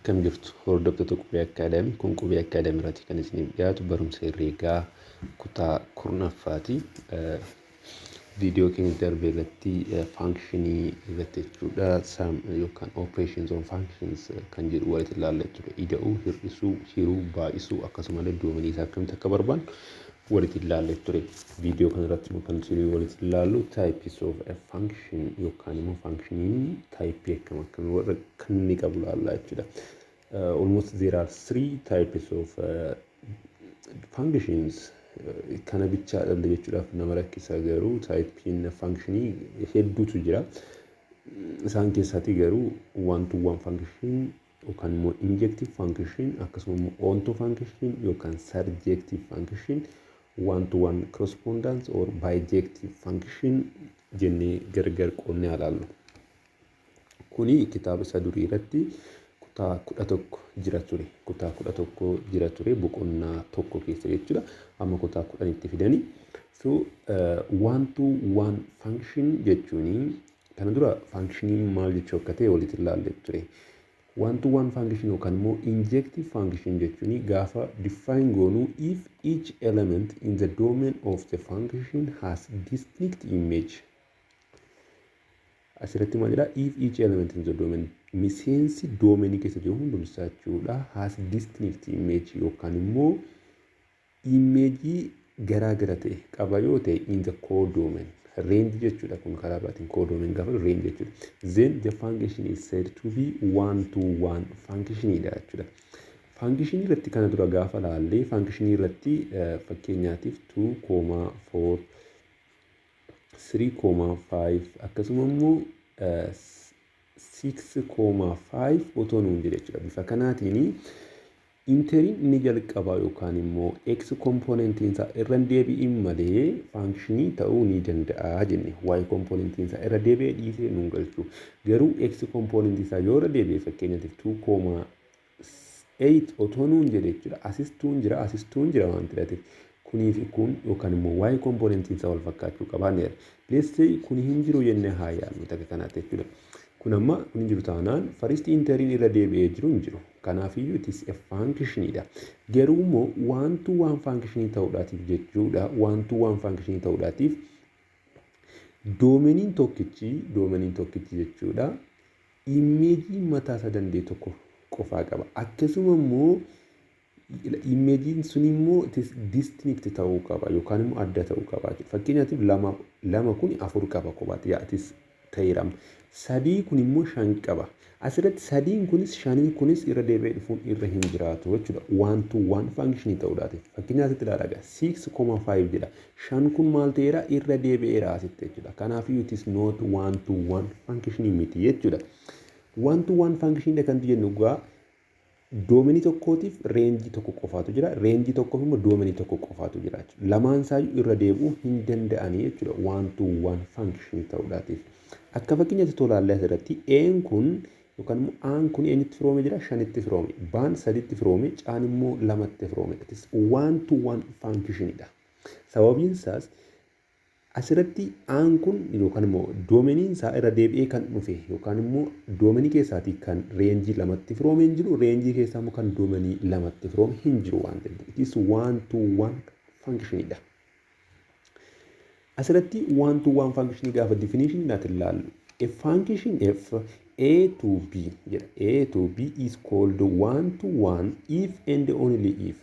Akkam jirtu, hordoftoota Qubee Academy? Kun Qubee Academy irratti kan isiniif dhiyaatu barumsa herreegaa kutaa 10ffaati. Viidiyoo keenya darbe irratti functionii irratti jechuudha, sum yookaan operations on functions kan jedhu walitti ilaalla jechuudha. Ida'uu, hir'isuu, hiruu, baay'isuu, akkasumallee domainii isaa akkamitti akka barbaannu walitti ilaalle ture. Viidiyoo kana irratti immoo kan isin walitti ilaallu types of a function yookaan immoo functioniin typeii akkam akkamii warra kan inni qabu ilaalla jechuudha. Almost there are three types of functions. Kana bichaadha jechuudhaaf nama rakkisa, garuu typeiin functionii hedduutu jira. Isaan keessaatii garuu one to one function yookaan immoo injective function, akkasuma immoo onto function yookaan surjective function, one to one correspondence or bijective function jennee gargar qoonnee ilaallu. Kuni kitaaba isa durii irratti kutaa 11 jira ture. Kutaa 11 jira ture, boqonnaa tokko keessa jechuudha. Amma kutaa 10tti fidanii. So one to one function jechuun, kana dura functioniin maal jechuu akka ta'e walitti ilaalle ture. One to one function yookaan immoo injective function jechuun gaafa define goonu, if each element in the domain of the function has distinct image. Asirratti maal jedhaa? If each element in the domain, miseensi domainii keessa jiru hundumsaa jechuudha, has distinct image yookaan immoo imageii garaa gara ta'e qaba yoo ta'e in the codomain, range jechuudha. Kun karaa biraatiin codomain gaafa range jechuudha. Then the function is said to be one to one functionidha jechuudha. Functionii irratti kana dura gaafa laallee, functionii irratti fakkeenyaatiif 2, 4, 3, 5, akkasuma immoo 6,5 otoo nuun jedhe jechuudha. Bifa kanaatiin entryiin inni jalqabaa yookaan immoo x componentiin isaa irra hin deebi'in malee functionii ta'uu ni danda'a jenne. Y componentiin isaa irra deebi'ee dhiisee nuun galchu. Garuu x componentiin isaa yoo irra deebi'e, fakkeenyaatiif 2,8 otoo nuun jedhe jechuudha. Asis twon jira, asis twon jira waan ta'eef, kunii fi kun yookaan immoo y componentiin isaa wal fakkaachuu qabaaneera. Let's say kun hin jiru jennee haa yaadnu takka kanaatti jechuudha. Kun amma kun hin jiru taanaan, first entryiin irra deebi'ee jiru hin jiru. Kanaafiyyuu it is a functionidha. Garuu immoo one to one functionii ta'uudhaatiif jechuudha. One to one functionii ta'uudhaatiif domainiin tokkichi jechuudha, imageii mataa isaa danda'e tokko qofaa qaba. Akkasuma immoo imageiin sun immoo it is distinct ta'uu qaba yookaan immoo adda ta'uu qaba. Fakkeenyaatiif lama lama kun afur qaba kophaatti, yaa, it is ta'eera. Sadii kun immoo shan qaba. Asirratti sadiin kunis shaniin kunis irra deebi'ee dhufuun irra hin jiraatu jechuudha. One to one functionii ta'uudhaati. Fakkeenyaaf asitti ilaalaa, 6,5 jedha. Shan kun maal ta'eera? Irra deebi'eera asitti jechuudha. Kanaafuu it is not one to one functionii miti jechuudha. One to one functionii kan jennu egaa domainii tokkootiif rangeii tokko qofaatu jira. Rangeii tokkoof immoo domainii tokko qofaatu jira jechuudha. Lamaan isaayyuu irra deebi'uu hin danda'anii jechuudha, one to one functionii ta'uudhaatiif. Akka fakkeenyaatti tolaallee, asirratti een kun yookaan immoo aan kun eenyutti firoome jira? Shanitti firoome. Baan saditti firoome, caan immoo lamatti firoome. It is one to one functionidha. Sababiin isaas asirratti aan kun yookaan immoo domainiin isaa irra deebi'ee kan dhufe yookaan immoo domainii keessaatii kan rangeii lamatti firoome hin jiru, rangeii keessaa immoo kan domainii lamatti firoome hin jiru waan ta'eef, it is one to one functionidha. Asirratti one to one functionii gaafa definition dhaatti ilaallu, a function f a to b jedha. A to b is called one to one if and only if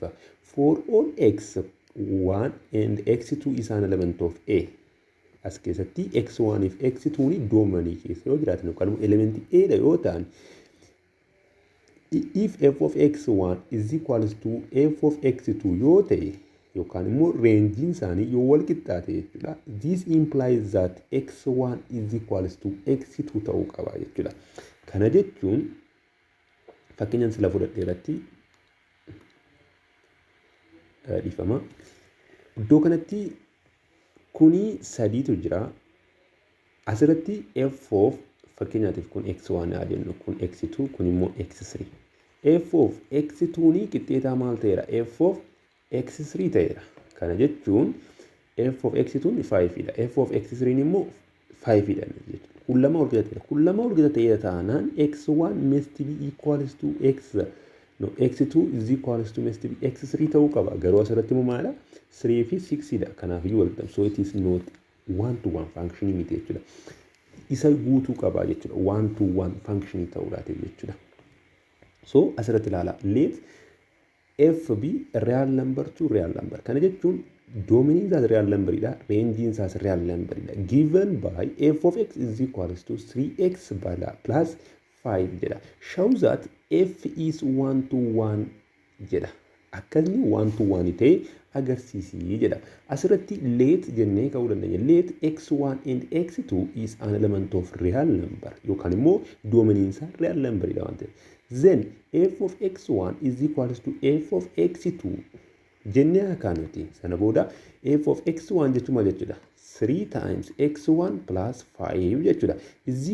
for all x 1 and x2 is an element of a. As keessatti x1 fi x2 ni domainii keessa yoo jiraatan yookaan immoo elementii a dha yoo ta'an, if f of x1 is equals to f of x2 yoo ta'e yookaan immoo rangeiin isaanii yoo wal qixxaate jechuudha. This implies that x1 is equals to x2 ta'uu qaba jechuudha. Kana jechuun fakkeenyaan sila fudhadhe irratti, dhiifama. Iddoo kanatti kuni sadiitu jira. Asirratti f of, fakkeenyaatiif kun x1 haa jennu, kun x2, kun immoo x3. F of x2 ni qixxeetaa maal ta'eera? F of x3 ta'eera. Kana jechuun f of x2 5 dha. F of x3 immoo 5 dha jechuudha. Kun lama wal qixa ta'eera. Kun lama wal qixa ta'eera taanaan x1 must be equals to x, no, x2 is equals to must be x3 ta'uu qaba. Garuu asirratti immoo maala? 3 fi 6 dha. Kanaafiyyuu wal qixa. So it is not one to one function miti jechuudha. Isa guutuu qaba jechuudha. One to one function ta'uudhaatiif jechuudha. So asirratti ilaala. Let f be real number to real number. Kana jechuun domainiin isaas real number dha. Rangeiin isaas real number dha. Given by f of x is equals to 3x plus 5 jedha. Show that f is one to one jedha. Akkasni one to one ta'e agarsiisii jedha. Asirratti let jennee ka'uu dandeenya. Let x1 and x2 is an element of real number yookaan immoo domainiin isaa real number dha waan ta'eef. Then f of x1 is equals to f of x2 jennee haa nuti. Sana booda f of x1 jechuun maal jechuudha? 3 times x1 plus 5 jechuudha. Is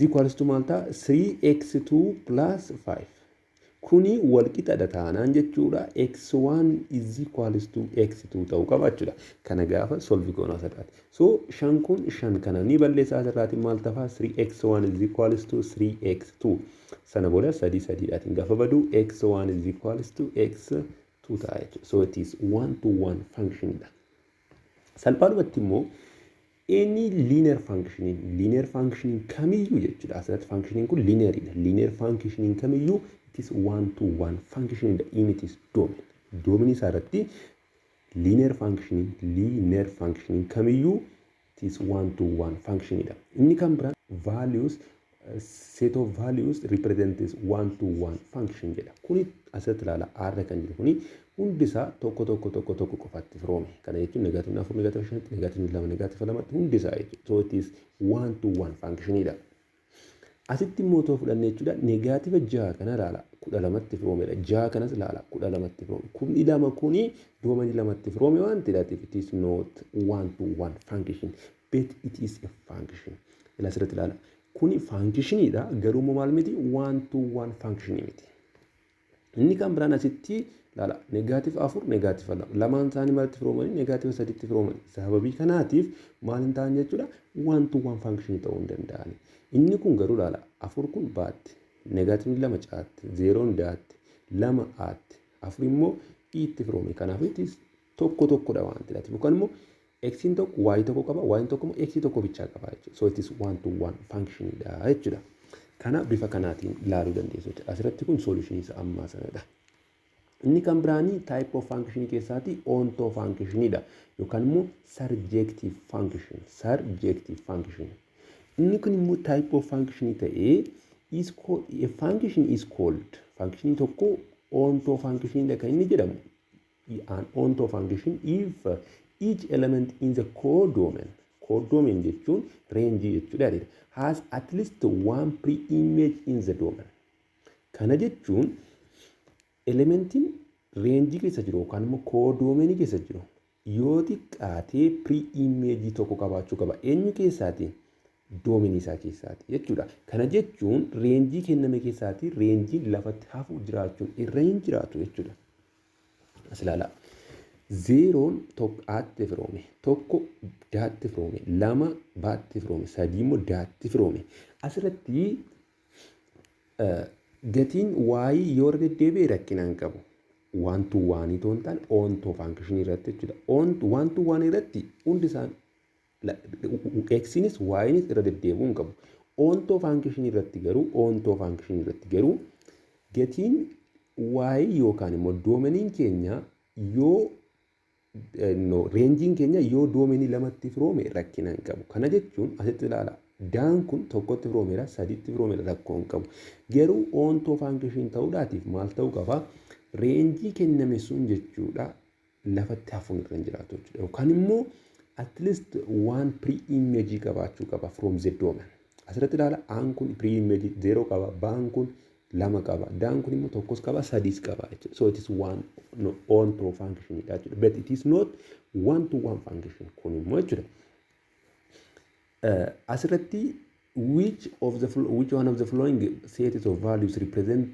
equals to maal ta'a? 3x2 plus 5. Kuni wal qixadha taanaan jechuudha, x1 is equals to x2 ta'uu qaba jechuudha. Kana gaafa solve goonu asirraati. So shan kun shan kana ni balleessa. Asirraati maal tafa? 3x1 is equals to 3x2. Sana booda sadii sadiidhaatiin gaafa badu x1 is equals to x2 ta'a jechuudha. So it is one to one function dha. Salphaadhumatti immoo any linear function kamiyyuu jechuudha. Asirratti functioniin kun linearidha. Linear functioniin kamiyyuu it is one to one function dha in its domain. Domain isaa irratti linear function kamiyyuu it is one to one function dha. Inni kan biraan values, set of values represents one to one function jedha. Kuni asirratti ilaala, R kan jiru kuni hundi isaa tokko tokko tokko tokko qofaatti firoome. Kana jechuun negatiivni afur negative shanitti, negatiivni lama negative lamatti, hundi isaa jechuudha. So it is one to one functionidha. Asitti immoo otoo fudhannee jechuudha, negative jaha kana ilaala, 12tti firoomedha. Jaha kanas ilaala, 12tti firoome. 12 kuni domainii lamatti firoome waan ta'eef it is not one to one function, but it is a function. Ila asirratti ilaala. Kuni functionidha, garuu immoo maal miti? One to one function miti. Inni kan biraan asitti ilaala, negative afur, negative lama, lamaan isaanii maalitti firoomanii? Negative sadiitti firoomanii. Sababii kanaatiif maal hin ta'an jechuudha? One to one function ta'uu hin danda'ani. Inni kun garuu ilaala, afur kun baatti, negatiivni lama caatti, zeeroon daatti, lama aatti, afur immoo itti firoome. Kanaaf it tokko tokkodha waan ta'eef, yookaan immoo xiin tokko y tokko qaba, y'n tokko immoo x tokko bichaa qaba jechuudha. So it is one to one functionidha jechuudha. Kana bifa kanaatiin ilaaluu dandeessu jechuudha. Asirratti kun solution isa ammaa sanadha. Inni kan biraanii type of function keessaati onto functionidha yookaan immoo surjective function, surjective function. Inni kun immoo type of function ta'ee is called, a function is called, function tokko onto function kan inni jedhamu, an onto function if each element in the codomain, codomain jechuun range jechuudha, has at least one pre-image in the domain. Kana jechuun elementiin rangeii keessa jiru yookaan immoo codomainii keessa jiru yoo xiqqaatee pre-image tokko qabaachuu qaba. Eenyu keessaati? Domainii isaa keessaati jechuudha. Kana jechuun rangeii kenname keessaati rangeiin lafatti hafu jiraachuun irra hin jiraatu jechuudha. As ilaalaa. Zeeroon tokko aatti firoome, tokko daatti firoome, lama baatti firoome, sadii immoo daatti firoome. Asirratti gatiin y yoo irra deddeebi'e rakkina hin qabu. One to oneii otoo hin taane onto functionii irratti jechuudha. One to one irratti hundi isaan xiinis ynis irra deddeebi'uu hin qabu. Onto functionii irratti garuu gatiin y yookaan immoo domainiin keenya yoo, no, rangeiin keenya yoo domainii lamatti firoome rakkina hin qabu. Kana jechuun asitti ilaala. Daan kun tokkotti firoomeera, sadiitti firoomeera, rakkoo hin qabu. Garuu onto function ta'uudhaatiif maal ta'uu qaba? Rangeii kenname sun jechuudha lafatti hafuun irra hin jiraatu jechuudha. Yookaan immoo at least one pre-image qabaachuu qaba from the domain. Asirratti ilaala, aan kun pre-image zero qaba, baan kun lama qaba, daan kun immoo tokkos qaba, sadiis qaba jechuudha. So it is one, no, onto function dha jechuudha. But it is not one to one function kun immoo jechuudha. Asirratti which one of the following sets of values represent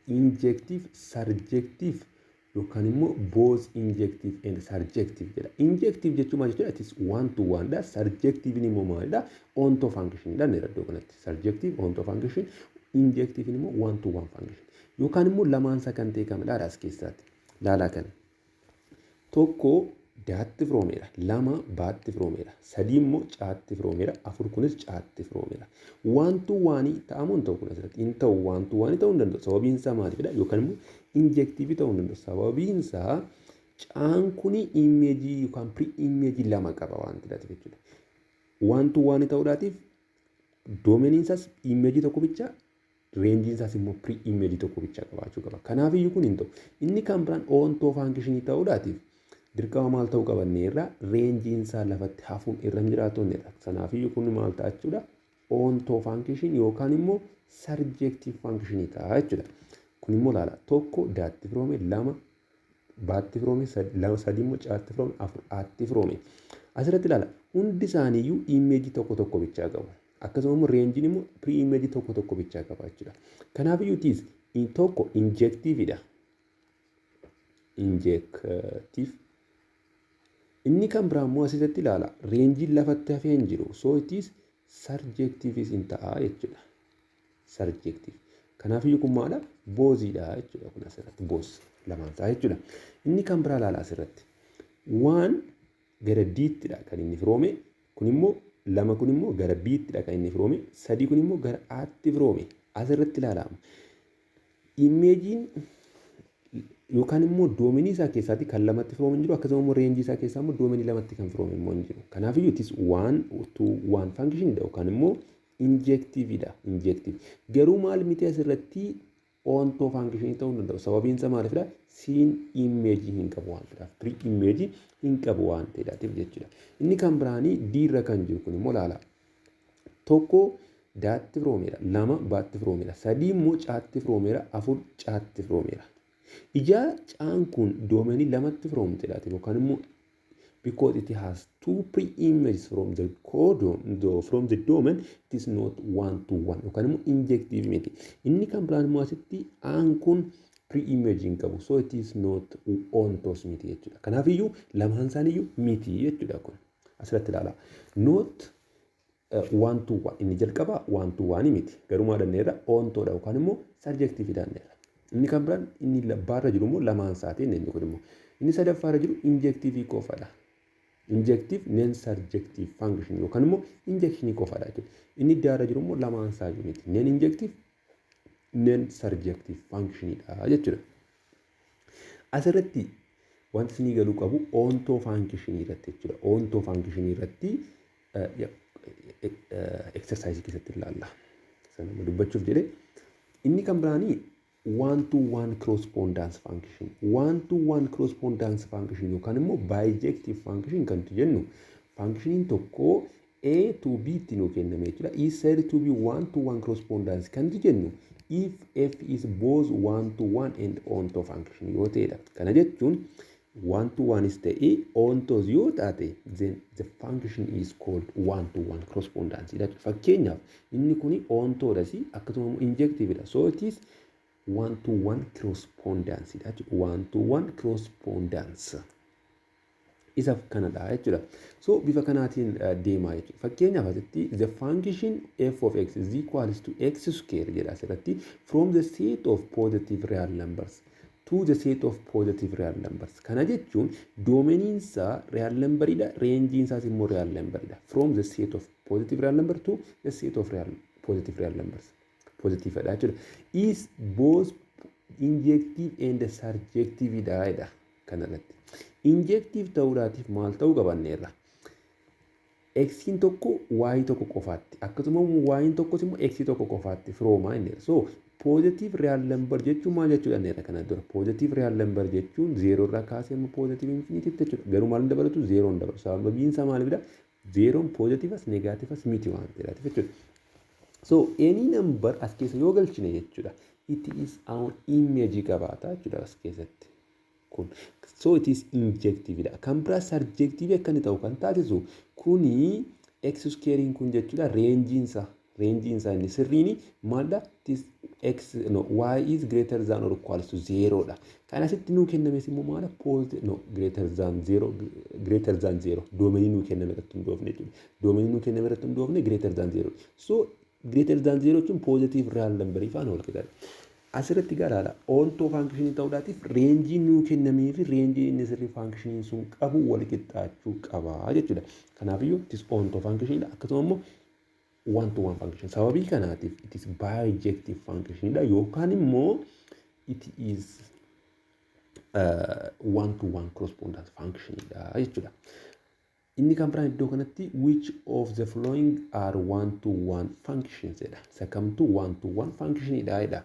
injective, surjective Yookaan immoo both injective and surjective jedha. Injective jechuun maal jechuudha? It is one to one dha. Surjective immoo maalidha? Onto function dha inni iddoo kanatti. Surjective onto function, injective immoo one to one function. Yookaan immoo lamaan isaa kan ta'e kamidha as keessaatti? Laalaa kana. Tokko daatti firoomeera, lama baatti firoomeera, sadii immoo caatti firoomeera, afur kunis caatti firoomeera. One to one ta'amoo hin ta'u kun asirratti? Hin ta'u, one to one ta'uu hin danda'u. Sababiin isaa maalifidha? Yookaan immoo injective ta'uu hin danda'u. Sababiin isaa caan kuni image yookaan pre image lama qaba waan ta'eef jechuudha. One to one ta'uudhaatiif domainiin isaas image tokko bicha, rangeiin isaas immoo pre image tokko bicha qabaachuu qaba. Kanaafiyyuu kun hin ta'u. Inni kan biraan onto function ta'uudhaatiif dirqama maal ta'uu qabanneerra? Rangeiin isaa lafatti hafuun irra hin jiraatu innedha. Sanaafiyyuu kun maal ta'a jechuudha? Onto function yookaan immoo surjective function ta'a jechuudha. Kun immoo laala, tokko daatti firoome, lama baatti firoome, sadi immoo caatti firoome, afur aatti firoome. Asirratti ilaala, hundi isaaniiyyuu image tokko tokko bichaa qabu. Akkasuma immoo rangeiin immoo pre image tokko tokko bichaa qaba jechuudha. Kanaafiyyuu it is tokko injectiveidha. Injective. Inni kan biraa immoo asirratti ilaala. Rangeiin lafatti hafee hin jiru. So it is surjective hin ta'a jechuudha. Surjective. Kanaafiyyuu kun maadha? Bothiidha jechuudha. Kun asirratti both lamaan ta'a jechuudha. Inni kan biraa ilaala asirratti. Waan gara diittidha kan inni firoome. Kun immoo lama, kun immoo gara biittidha kan inni firoome. Sadii kun immoo gara aatti firoome. Asirratti ilaalama. Imageiin yookaan immoo domainii isaa keessaatti kan lamatti firoome hin jiru, akkasuma immoo range isaa keessaa immoo domainii lamatti kan firoome immoo hin jiru. Kanaafiyyuu it is one to one functionidha yookaan immoo injectiveidha. Injective. Garuu maal miti asirratti? Onto function ta'uu hin danda'u. Sababiin isaa maalifidha? Siin image hin qabu waan ta'eef. Pre image hin qabu waan ta'eef jechuudha. Inni kan biraanii diirra kan jiru kun immoo ilaala. Tokko daatti firoomeera, lama baatti firoomeera, sadii immoo caatti firoomeera, afur caatti firoomeera. Ijaa caan kun domainii lamatti firoomtedha yookaan immoo because it has two pre-images from the codon, from the domain, it is not one to one yookaan immoo injective miti. Inni kan biraan immoo asitti aan kun pre-image hin qabu, so it is not ontos miti jechuudha. Kanaafiyyuu lamaan isaaniiyyuu miti jechuudha kun. Asirratti ilaala. Not one to one, inni jalqabaa one to one miti. Garuu maal jenneerra? Ontodha yookaan immoo surjective jenneerra. Inni kan biraan inni labbaarra jiru immoo lamaan isaatiin inni kun immoo. Inni sadaffaarra jiru injective qofadha. Injective non surjective function yookaan immoo injection qofadha jechuudha. Inni iddaarra jiru immoo lamaan isaayyuu miti. Non injective non surjective functionidha jechuudha. Asirratti wanti isinii galuu qabu onto function irratti jechuudha. Onto function irratti exercise keessatti ilaalla. Sana dubbachuuf jedhee inni kan biraanii one to one correspondence function. One to one correspondence function yookaan immoo bijective function kan jennu, functioniin tokko A to B tti nuu kenname jechuudha. Is said to be one to one correspondence kan jennu if f is both one to one and onto function yoo ta'edha. Kana jechuun one to one is ta'ee ontos yoo taate, then the function is called one to one correspondence dha. Fakkeenyaaf inni kuni ontodhas, akkasuma immoo injective dha. So it is one to one correspondence dha jechuudha. One to one correspondence. Isaaf kanadha jechuudha. So bifa kanaatiin deemaa jechuudha. Fakkeenyaaf asitti the function f of x is equals to x square jedha asirratti, from the set of positive real numbers to the set of positive real numbers. Kana jechuun domainiin isaa real numberidha, rangeiin isaas immoo real numberidha. From the set of positive real number to the set of real positive real numbers. Positive dha jechuudha. Is both injective and surjective dha jedha kanarratti. Injective ta'uudhaatiif maal ta'uu qabanneerra? Xiin tokko y tokko qofaatti, akkasuma y'n tokkos immoo x tokko qofaatti firoomaa inni. So positive real number jechuun maal jechuudha inni kana dura? Positive real number jechuun zeeroo irraa kaasee amma positive infinity jechuudha. Garuu maal hin dabalatu? Zeeroo hin dabalatu. Sababiin isaa maalidha? Zeeroon positiveas negativeas miti waan ta'eef jechuudha. So any number as keessa yoo galchine jechuudha, it is our image qabaata jechuudha as keessatti. Kun so it is injective dha. Kan biraa surjective akka inni ta'u kan taasisu kuni x squarein kun jechuudha, rangeiinsa inni sirriini maalidha? It is X, no, y is greater than or equals to 0 dha. Kan asitti nuu kennames immoo maala? Positive, no, greater than 0, greater than 0. Domainii nuu kenname irratti hundoofne jechuudha. Domainii nuu kenname irratti hundoofne greater than 0. So greater than 0 jechuun positive real number faana wal qixaadha. Asirratti garaadha. Onto functionii ta'uudhaatiif rangeiin nuu kennamee fi rangeiin inni sirrii functioniin sun qabu wal qixxaachuu qaba jechuudha. Kanaafiyyuu it is onto functionidha. Akkasuma immoo one to one function. Sababii kanaatiif it is bijective functionidha yookaan immoo it is one to one correspondence functionidha jechuudha. Inni kan biraan iddoo kanatti "Which of the following are one to one functions?" jedha. Isa kamtu one to one functionidha jedha.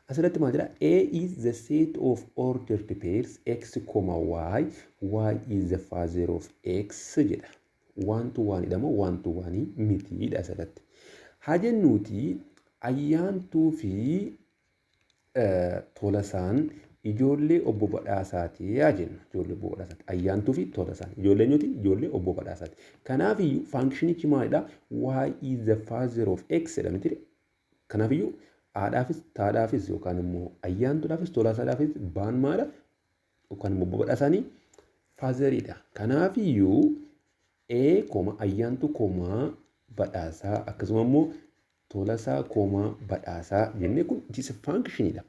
Asirratti maal jedha? A is the set of ordered pairs x, y, y is the father of x jedha. One to one dha moo one to one mitiidha asirratti? Haa jennuuti, Ayyaantuu fi Tolasaan ijoollee obbo Badhaasaati haa jennu. Ijoollee obbo Badhaasaati. Ayyaantuu fi Tolasaan. Ijoollee eenyuti? Ijoollee obbo Badhaasaati. Kanaaf iyyuu functionichi maalidha? Y is the father of x jedha miti? Kanaaf iyyuu haadhaafis taadhaafis yookaan immoo ayyaantuudhaafis tolasaadhaafis baan maalidha? Yookaan immoo obbo Badhaasaanii fatheriidha. Kanaaf iyyuu A comma Ayyaantuu comma Badhaasaa, akkasuma immoo Tolasaa comma Badhaasaa jennee, kun it is functionidha.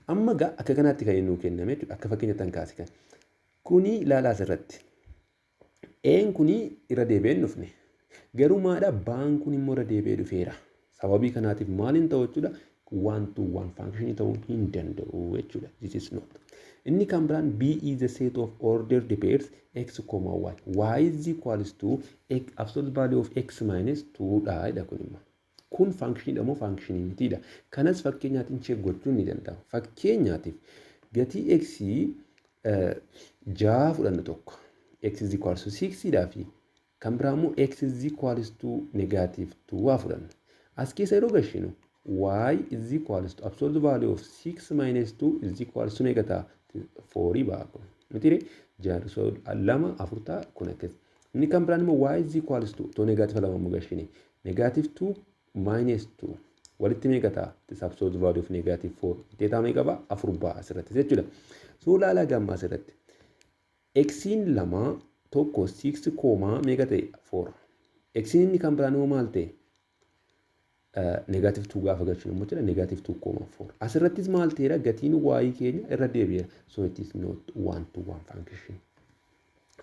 Amma gaa akka kanaatti kan inni nuu kenname jechuudha. Akka fakkeenyaatti kan kaase kan. Kuni ilaalaa asirratti. Een kuni irra deebi'ee hin dhufne. Garuu maadha? Baan kun immoo irra deebi'ee dhufeera. Sababii kanaatiif maaliin ta'u jechuudha? One to one function ta'uu hin danda'u jechuudha. This is not. Inni kan biraan B is the set of ordered pairs x, y. Y is equals to x, absolute value of x minus 2 dha jedha kun immoo. Kun functionidha moo functionii mitiidha? Kanas fakkeenyaatiin check gochuun ni danda'ama. Fakkeenyaatiif gatii x 6 fudhannu tokko, x is equals to 6 dhaa fi kan biraa immoo x is equals to negative 2 waa fudhanna. As keessa yeroo gashinu y is equals to absolute value of 6 minus 2 is equals to meeqa ta'a? 4 ba'a kun. Mitiire? Jaha, lama, afur ta'a kun akkas. Inni kan biraan immoo y is equals to too negative lama immoo gashine, negative 2 minus 2 walitti meeqa ta'a? This absolute value of negative 4 teetaa meeqa ba'a? Afur ba'a asirratti jechuudha. So ilaalaa gamma asirratti. Xiin lama tokko 6 comma meeqa ta'e? 4. Xiin inni kan biraan immoo maal ta'e? Negative 2 gaafa galchinu immoo jedha negative 2 comma 4. Asirrattis maal ta'eera? Gatiin y keenya irra deebi'eera. So it is not one to one function.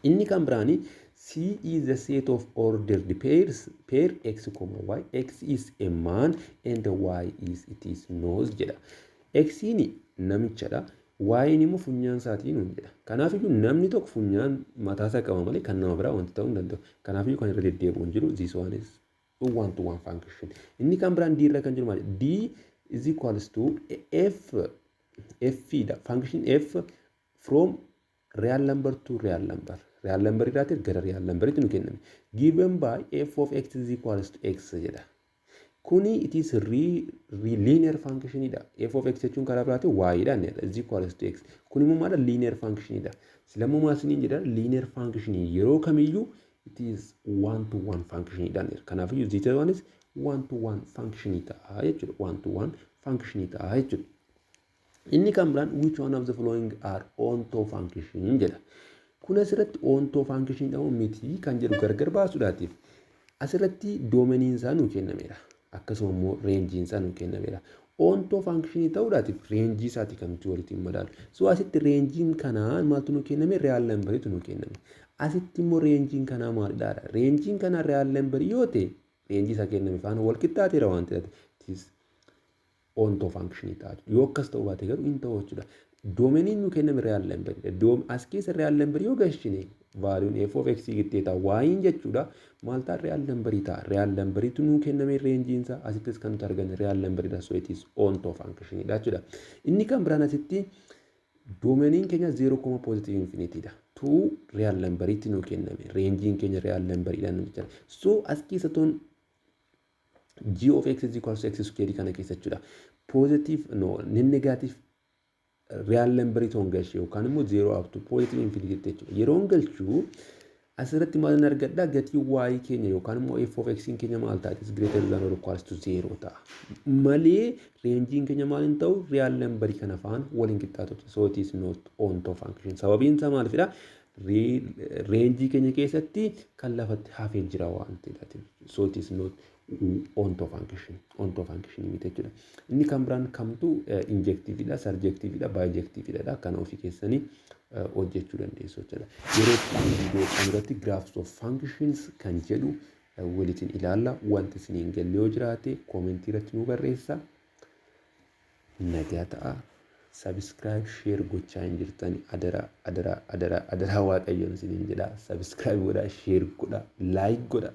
Inni kan biraani C is the set of ordered pairs pair x, y. X is a man and y is it is nose jedha. X'n namichadha. Y'n immoo funyaan isaatii nuun jedha. Kanaafiyyuu namni tokko funyaan mataasaa qaba malee kan nama biraa wanti ta'uu hin danda'u. Kanaafiyyuu kan irra deddeebi'u hin jiru. This one is one to one function. Inni kan biraan D irra kan jiru maali? D is equals to f, f dha. Function f from real number to real number. Real number irraatii gara real numberitti nu kenname. Given by f of x is equals to x jedha. Kuni it is linear function dha. F of x jechuun karaa biraatiin y dha inni is equals to x. Kun immoo maadha? Linear function dha. Silammoo maal isiniin jedha? Linear function yeroo kamiyyuu it is one to one function dha. Kanaafiyyuu this one is one to one function ta'a jechuudha. One to one function ta'a jechuudha. Inni kan biraan "Which one of the following are onto function?" jedha. Kun asirratti onto function dha miti kan jedhu gargar baasuudhaatiif asirratti domainiin isaa nuu kennameera. Akkasuma immoo rangeiin isaa nuu kennameera. Onto functionii ta'uudhaatiif rangeii isaati kan nuti walitti madaalu. So asitti rangeiin kanaa maaltu nuu kenname? Real numberiitu nuu kenname. Asitti immoo rangeiin kanaa maalidha? Rangeiin kanaa real numberii yoo ta'e, rangeii isaa kenname faana wal qixxaateera waan ta'eef onto functionii ta'a. Yoo akkas ta'uu baate garuu hin ta'u jechuudha. Domainiin nu kenname real numberiidha. As keessa real numberii yoo galchine, valueun f of x qixxeeta y'n jechuudha. Maal ta'a? Real numberii ta'a. Real numberiitu nuu kenname rangeiin isaa, asittis kan nuti arganne real numberiidha. So it is onto functionidha jechuudha. Inni kan biraan asitti domainiin keenya 0, positive infinity dha. To real numberiitti nuu kenname. Rangeiin keenya real numberiidha jechuudha. So as keessa toon g of x is equals to x square kana keessa jechuudha. Positive, no, negative real numberii toon galche yookaan immoo 0 up to positive infinity jechuudha. Yeroon galchuu Asirratti maal argadha? Gatii y keenya yookaan immoo f of x keenya maal ta'a? Is greater than or equals to 0 ta'a. Malee rangeiin keenya maal hin ta'u? Real numberii kana faana waliin qixxaatu. So it is not onto function. Sababiin isaa maalifidha? Rangeii keenya keessatti kan lafatti hafee jira waan ta'eef. So it is not onto function. Onto function miti jechuudha. Inni kan biraan kamtu injectiveidha, surjectiveidha, bijectiveidha. Kana ofii keessanii hojjechuu dandeessu jechuudha. Yeroo viidiyoo irratti graphs of functions kan jedhu walitiin ilaalla. Wanti isin hin galle yoo jiraate commentii irratti nu barreessa. Nagaa ta'a. Subscribe, share gochaa hin jirtan, adara, adara, adara, adara, Waaqayyoon isiniin jedha. Subscribe godhaa, share godhaa, like godhaa.